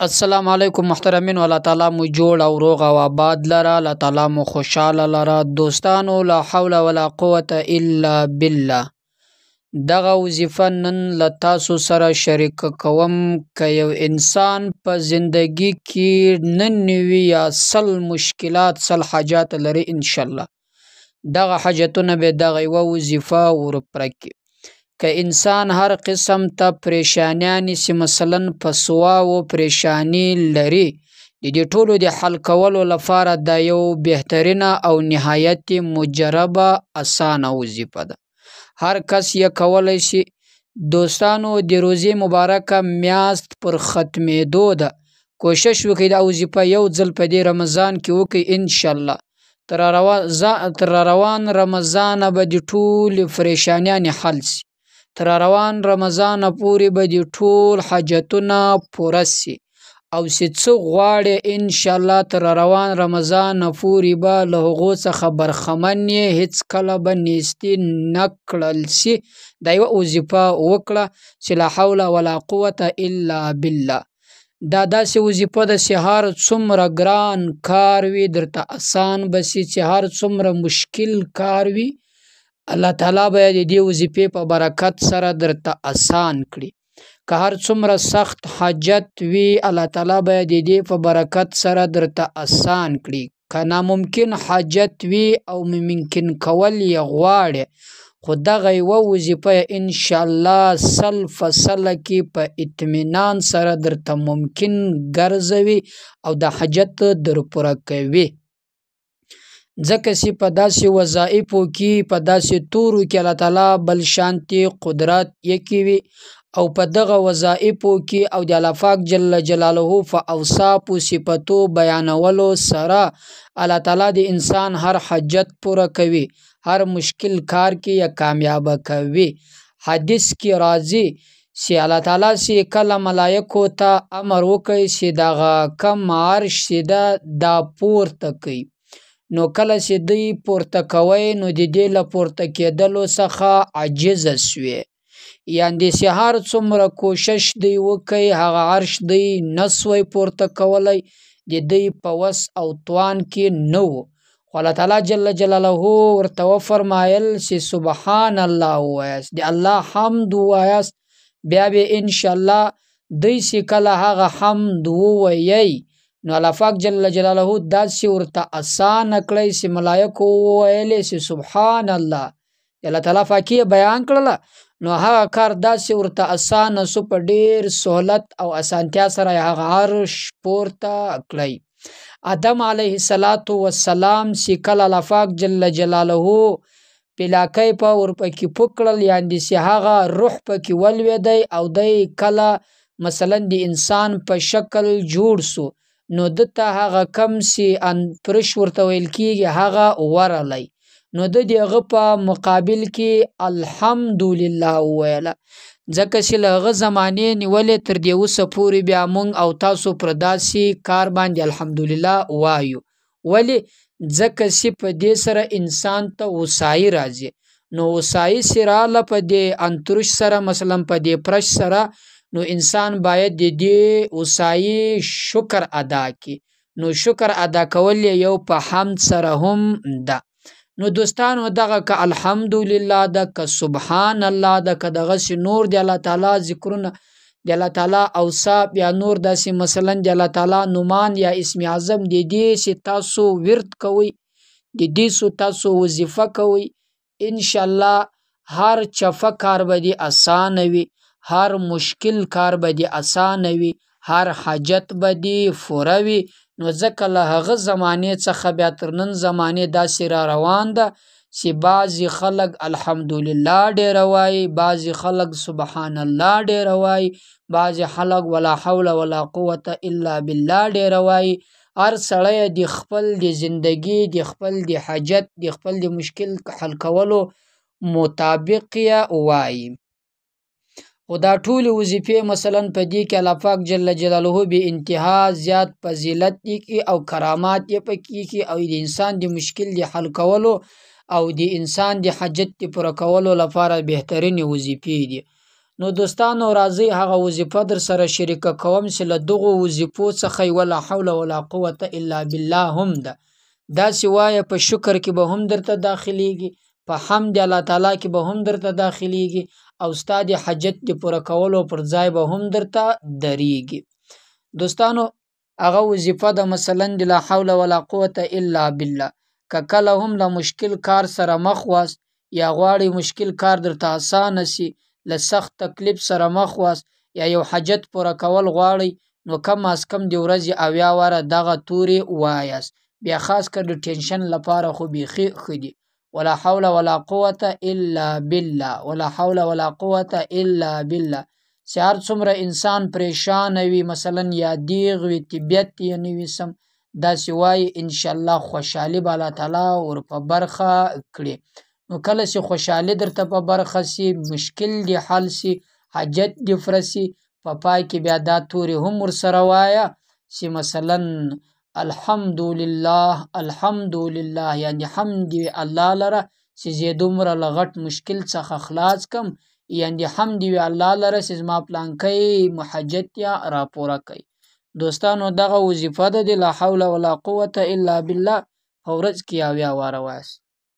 السلام علیکم محترمین، الله تعالی مو جوړ او روغ او آباد لره، الله تعالی مو خوشاله لره. دوستانو، لا حول ولا قوت الا بالله. دغه وظیفه نن له تاسو سره شریک کوم. که یو انسان په زندگی کې 99 یا 100 مشکلات 100 حاجات لري، انشاءالله دغه حاجتونه به دغه یوه وظیفه ورپوره کړي. که انسان هر قسم ته پریشانیانې سي، مثلا په سواو پریشانی لري، د دې ټولو د حل کولو لپاره دا یو بهترینه او نهایت مجربه اسانه وظیفه ده، هر کس یې کولی شي. دوستانو، د روزې مبارکه میاشت پر ختمېدو ده، کوشش وکړئ دا وظیفه یو ځل په دې رمضان کې وکړئ. انشاءالله تر روان رمضانه به د ټولې پریشانیانې حل سي، تر روان رمضانه پورې به د ټول حاجتونه پوره سي، او چې څه غواړې انشاءالله تر روان رمضانه پورې به له هغو څخه برخمن یې، هیڅکله به نیستي نه کړل سي. دا یوه وظیفه وکړه چې لا حول ولا قوت الا بالله. دا داسې وظیفه ده چې هر څومره ګران کار وي درته اسان به سي، چې هر څومره مشکل کار وي الله تعالی به د دې وظیفې په برکت سره درته اسان کړي. که هر څومره سخت حاجت وي الله تعالی به د دې په برکت سره درته اسان کړي. که ناممکن حاجت وي او ممکن کول یې غواړي، خو دغه یوه وظیفه یې انشاءالله 100 په 100 کې په اطمینان سره درته ممکن ګرځوي او د حاجت در پوره کوي. ځکه چې په داسې وظایفو کې، په داسې تورو کې الله تعالی بل شانتي قدرت یکي وي، او په دغه وظایفو کې او د الله پاک جل جلاله په اوصافو صفتو بیانولو سره الله تعالی د انسان هر حاجت پوره کوي، هر مشکل کار کې یې کامیابه کوي. حدیث کې راځي چې الله تعالی چې کله ملایکو ته امر وکړي چې دغه کم عرش چې ده دا پورته کوي، نو کله چې دوی پورته کوي نو د دې له پورته کېدلو څخه عاجزه سوې، یعنې چې هر څومره کوشش دوی وکړي هغه عرش دوی نه سوی پورته کولی، د دوی په وس او توان کې نه و. خو الله تعالی جل جلاله ورته وفرمایل چې سبحان الله ووایاست، د الله حمد ووایاست، بیا به انشاءالله دوی چې کله هغه حمد ووایي نو الله پاک جل جلاله داسې ورته اسانه کړی چې ملایکو وویلې چې سبحان الله، الله تعالی پاکي بیان کړله، نو هغه کار داسې ورته اسانه سو، په ډېر سهولت او اسانتیا سره یې هغه عرش پورته کړی. آدم علیه الصلاة والسلام چې کله الله پاک جل جلاله پلاکۍ په ورپکې پوک کړل، یعنې چې هغه روح پکې ولوېدی او دی کله مثلا د انسان په شکل جوړ سو، نو ده ته هغه کم چې پرش ورته ویل کېږي هغه ورغلی، نو ده د هغه په مقابل کې الحمدلله وویله. ځکه چې له هغه زمانې نیولې تر دې اوسه پورې بیا موږ او تاسو پر داسې کار باندې الحمدلله وایو. ولې؟ ځکه چې په دې سره انسان ته هوسایي راځي. نو هوسایي چې راغله په دې انترش سره، مثلا په دې پرش سره، نو انسان باید د دې هوسایي شکر ادا کړي. نو شکر ادا کول یې یو په حمد سره هم ده. نو دوستانو، دغه که الحمدلله ده، که سبحان الله ده، که دغسې نور د الله تعالی ذکرونه، د الله تعالی اوصاف یا نور داسې مثلا د الله تعالی نومان یا اسم اعظم، د دې چې تاسو ورد کوئ، د دې څو تاسو وظیفه کوئ، انشاءالله هر چفه کار به دې اسانه وي، هر مشکل کار به دې اسانه وي، هر حاجت به دې پوره وي. نو ځکه له هغه زمانې څخه بیا تر نن زمانې داسې را روان ده چې بعضې خلک الحمدلله ډېره وایي، بعضې خلک سبحان الله ډېره وایي، بعضې خلک ولا حول ولا قوت الا بالله ډېره وایي. هر سړی د خپل د زندګي، د خپل د حاجت، د خپل د مشکل حل کولو مطابق یې وایي. خو دا ټولې وظیفې مثلا په دې کې الله پاک جل جلاله بې انتها زیات فضیلت لیکي او کرامات یې پکې کي، او د انسان د مشکل د حل کولو او د انسان د حاجت د پوره کولو لپاره بهترینې وظیفې دي. نو دوستانو راځئ هغه وظیفه در سره شریکه کوم چې له دغو وظیفو څخه یوه لا حول ولا قوت الا بالله هم ده. داسې وایه، په شکر کې به هم درته داخلیږي، په حمد الله تعالی کې به هم درته داخلیږي، او ستا د حاجت د پوره کولو پر ځای به هم درته درېږي. دوستانو هغه وظیفه ده مثلا د لا حول ولا قوت الا بالله. که کله هم له مشکل کار سره مخ واست یا غواړئ مشکل کار درته اسانه سي، له سخت تکلیف سره مخ واست یا یو حاجت پوره کول غواړئ، نو کم از کم د ورځې 70 واره دغه توري وایاست. بیا خاص کر د ټینشن لپاره خو بیخي ښه دي. ولا حول ولا قوت الا بالله، ولا حول ولا قوت الا بالله. چې هر څومره انسان پریشانه وي، مثلا یا دیغ وي، طبیعت یې نه وي سم، داسې وایي انشاءالله خوشحالي به الله تعالی ور په برخه کړي. نو کله چې خوشحالي درته په برخه سي، مشکل دې حل سي، حاجت دې پوره سي، په پای کې بیا دا توري هم ورسره وایه چې مثلا الحمدلله الحمدلله، یعنې حمد وي الله لره چې زه دومره له غټ مشکل څخه خلاص کم، یعنې حمد وي الله لره چې زما پلانکی محجت یا راپوره کوي. دوستانو دغه وظیفه ده د لا حول ولا قوت الا بالله په ورځ کې 70 واره وایاست.